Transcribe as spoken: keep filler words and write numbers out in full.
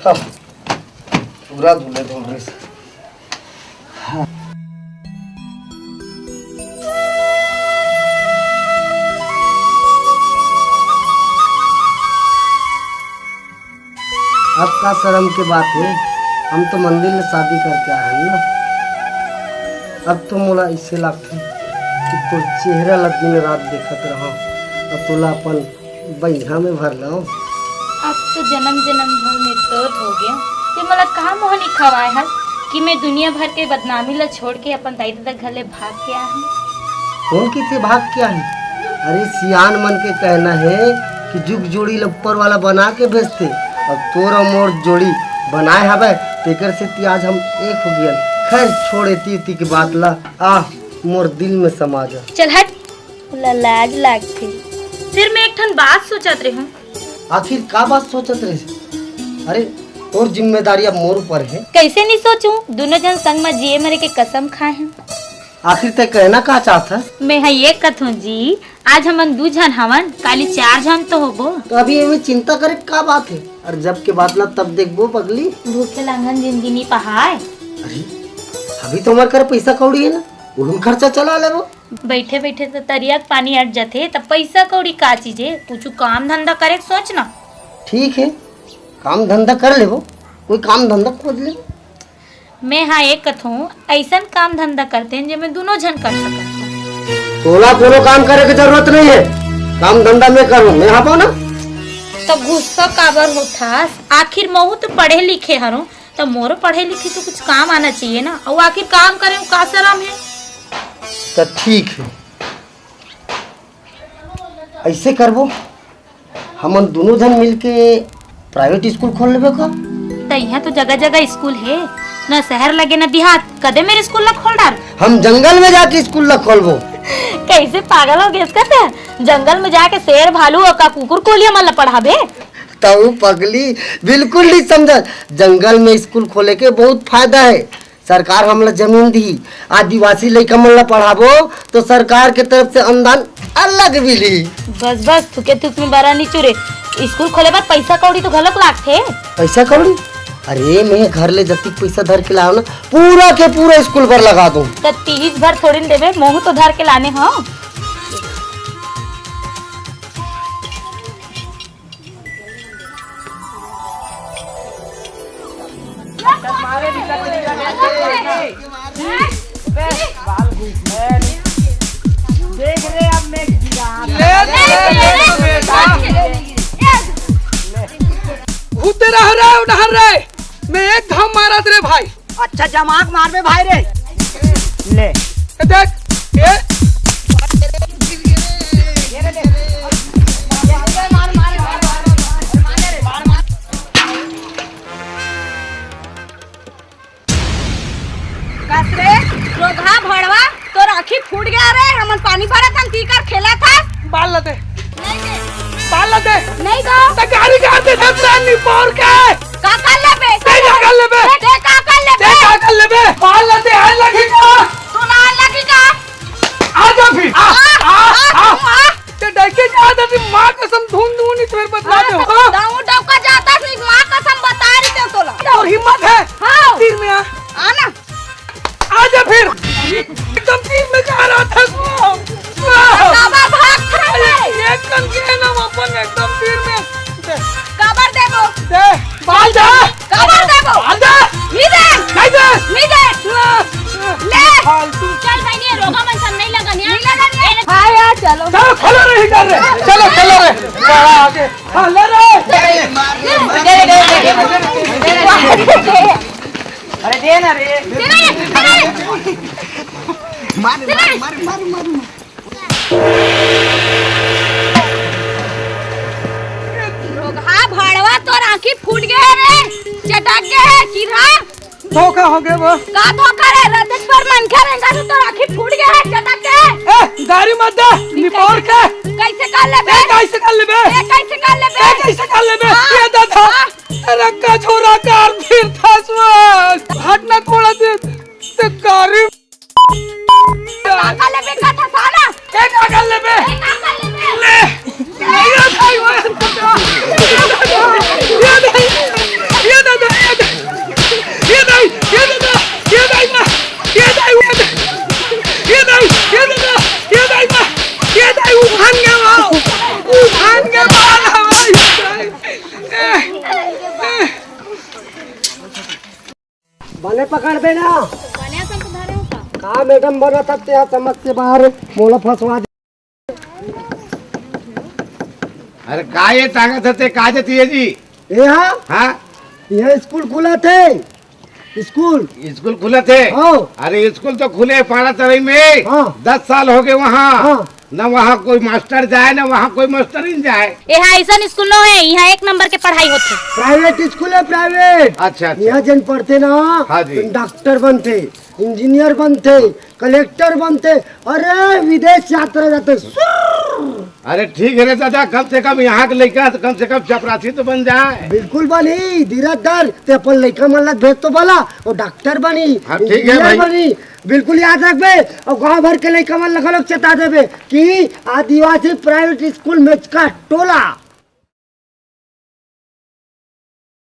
तब पूरा धुले धुल रही। अब का शर्म के बात हे, हम तो मंदिर ले शादी करके आए हन ना। अब तो मोला ऐसे लगथे कि तोर चेहरा ला दिन रात देखत रहूं, अउ तोला अपन बइहा में भर लूं। अब तो जन्म जन्म भर में तोर हो गया। ते मोला का मोहनी खवाए हस कि मैं दुनिया भर के बदनामी ला छोड़ के अपन दाई ददा घर ले भाग के आए हूं। कौन किथे भाग के आए? अरे, सियान मन के कहना हे कि जुग जोड़ी ल ऊपर वाला बना के भेजथे, अउ तोर अउ मोर जोड़ी बनाए हवय, तेकर सेती आज हम एक हो गयन। खैर, छोड़ एती एती के बात ला, आ मोर दिल में समा जा। चल हट, ओला लाज लागथे। फिर मैं एक ठन बात सोचत रेहूं। आखिर का बात सोचत रहे? अरे, तोर जिम्मेदारी अब मोर ऊपर हे। कैसे नहीं सोचूं? दोनों झन संग म जिए मरे के कसम खाए हन। आखिर तै कहना का चाहत हस? मैं ह ये कथूं जी, आज हमन दू झन हवन, काली चार झन तो होबो। तो अभी एमे चिंता करे के का बात हे? अरे जब के बात ला तब देखबो पगली। भूखे लांघन जिंदगी नी पहाय। अरे अभी तो हमर कर पैसा कौड़ी हे ना, उहन खर्चा चला लेबो। बैठे बैठे तो तरिया के पानी अट जाथे, तब पैसा कौड़ी का चीज हे? कुछ काम धंधा करे के सोच ना। ठीक हे, काम धंधा कर लेबो, कोई काम धंधा खोज लेबो। मैं हा एक कथों, अइसन काम धंधा करते हैं जेमे दोनों झन कर सकत हन। तोला कोनो काम करे के जरूरत नहीं है, काम धंधा मैं करूँ, मैं हाबो ना। तो गुस्सा काबर होथस? आखिर महू तो पढ़े लिखे हरों, तो मोरो पढ़े लिखे तो कुछ काम आना चाहिए ना। अउ आखिर काम करे में का शरम है? तो ठीक है, ऐसे करबो, हमन दोनों झन मिलके प्राइवेट स्कूल खोल लेबे का? त इहाँ तो जगह जगह स्कूल हे, न शहर लगे न देहात, कदे मेर स्कूल ला खोल डार। हम जंगल में जाके स्कूल ला खोलबो। कैसे पागल हो गेस का ते? जंगल में जाके शेर भालू अउ का कुकुर कोलिया मन ला पढ़ाबे? तऊ पगली बिल्कुल नहीं समझत। जंगल में स्कूल खोले के बहुत फायदा है। सरकार हमला जमीन दिही, आदिवासी लइका मन ला पढ़ाबो तो सरकार के तरफ से अनुदान अलग मिलही। बस बस, थुके थुक में बरा नी चुरे। स्कूल खोले बर पैसा कौड़ी तो घलोक लागथे। पैसा कौड़ी? अरे मैं घर ले जतिक पैसा धर के लाओ ना, पूरा के पूरा स्कूल बर लगा दूं। त तीज भर थोड़ी न देबे, मोहू तो धर के लाने हो। देख रे, अब मैं गिरा। ले, ले, ले, ले, बेटा। हुते रह रे, उधर रे। मैं एक घाव मारत रे भाई। अच्छा जमाक मारबे भाई रे। ले। ए देख, ए। कस रे, रोगहा भड़वा, तोर आँखी फूट गया रे, हमन पानी भरत हन, तीकर खेलत हस। बाल ला दे। नहीं दे। बाल ला दे। नहीं दो। त गाड़ी काट दे, सब रानी पौर के। का कर लेबे? ते का कर लेबे? ते का कर लेबे? ते का कर लेबे? बाल ला दे, आए लगी का? तू ना लगी का? आ जा फिर, आ, आ, आ, आ, आ। आ। ते डरके जा, दादी, माँ कसम धुन धुन ही फिर बतला दे, हाँ? दाऊ डौका जाता, फिर माँ कसम बता रही ते तोला। और हिम्मत है? हाँ। तीर में आ। आ ना। आ जा फिर। एकदम तीर में जा रहा था तू। बाबा भाग खा अरे, ले। एक कन के ना अपन एकदम तीर में। काबर देबो? दे, बाल दे। काबर देबो? बाल दे। नी दे। नहीं दे। नी दे। ले। फालतू। चल भाई, नहीं रोगा मन सब नहीं लगन यार। नहीं लगन यार। हाँ यार, चलो। चलो, खोलो रे हीटर रे। चलो, चलो रे। बड़ा आगे। हाँ, ले रे। अरे दे ना रे। दे ना रे। मार, मार, मार, मार, मार, मार। रोगहा भाड़वा, तोर आँखी फूट गए रे, चटक गए है, चिरहा। धोखा हो गए वो। का धोखा रे? रद्दे पर मनखे रेंगा से तोर आँखी फूट गए है, चटक गए। ए, गाड़ी मत दे, निपोर के। कैसे कर लेबे? ए, कैसे कर लेबे? ए, कैसे कर लेबे? ए, कैसे कर लेबे? हाँ, ये दादा, हाँ। रक्का छोरा कार फिर था सुन। हट ना थोड़ा देर, ते गाड़ी काका लेबे का था साला? ए काका लेबे? ए काका लेबे? ले। ये भाई वो। ये नहीं। ये नहीं। करबे ना। बढ़िया संग धरे हो का? का मैडम बनत हस ते ह समझ के बाहर, मोला फंसवा दे। अरे का ये टांगत हस ते, का जतिये जी? ए हा? हाँ? ये स्कूल खुलत हे। स्कूल। स्कूल खुलत हे? हाँ। अरे स्कूल तो खुले हे पाड़ा तरई में। हाँ। दस साल हो गए वहाँ। हाँ। ना वहाँ कोई मास्टर जाए, ना वहाँ कोई मास्टरिन जाए। ए हा अइसन स्कूल नो हे, इहाँ एक नंबर के पढ़ाई होथे। प्राइवेट स्कूल हे, प्राइवेट। अच्छा, अच्छा। इहाँ जेन पढ़थे ना, हाँ जी। तेन डॉक्टर बनथे, इंजीनियर बनथे, कलेक्टर बनथे, अरे विदेश यात्रा जाथे। सुर्र। अरे ठीक हे रे दादा, कम से कम यहाँ के लइका कम से कम चपरासी तो बन जाए। बिल्कुल बनही, धीरज धर, ते अपन लइका मन ला भेज तो भला, वो डॉक्टर बनही, हाँ, ठीक हे इंजीनियर भाई। बनही, बिल्कुल याद रखबे। अउ गांव भर के लइका मन ला घलोक चेता देबे कि आदिवासी प्राइवेट स्कूल मेचका टोला।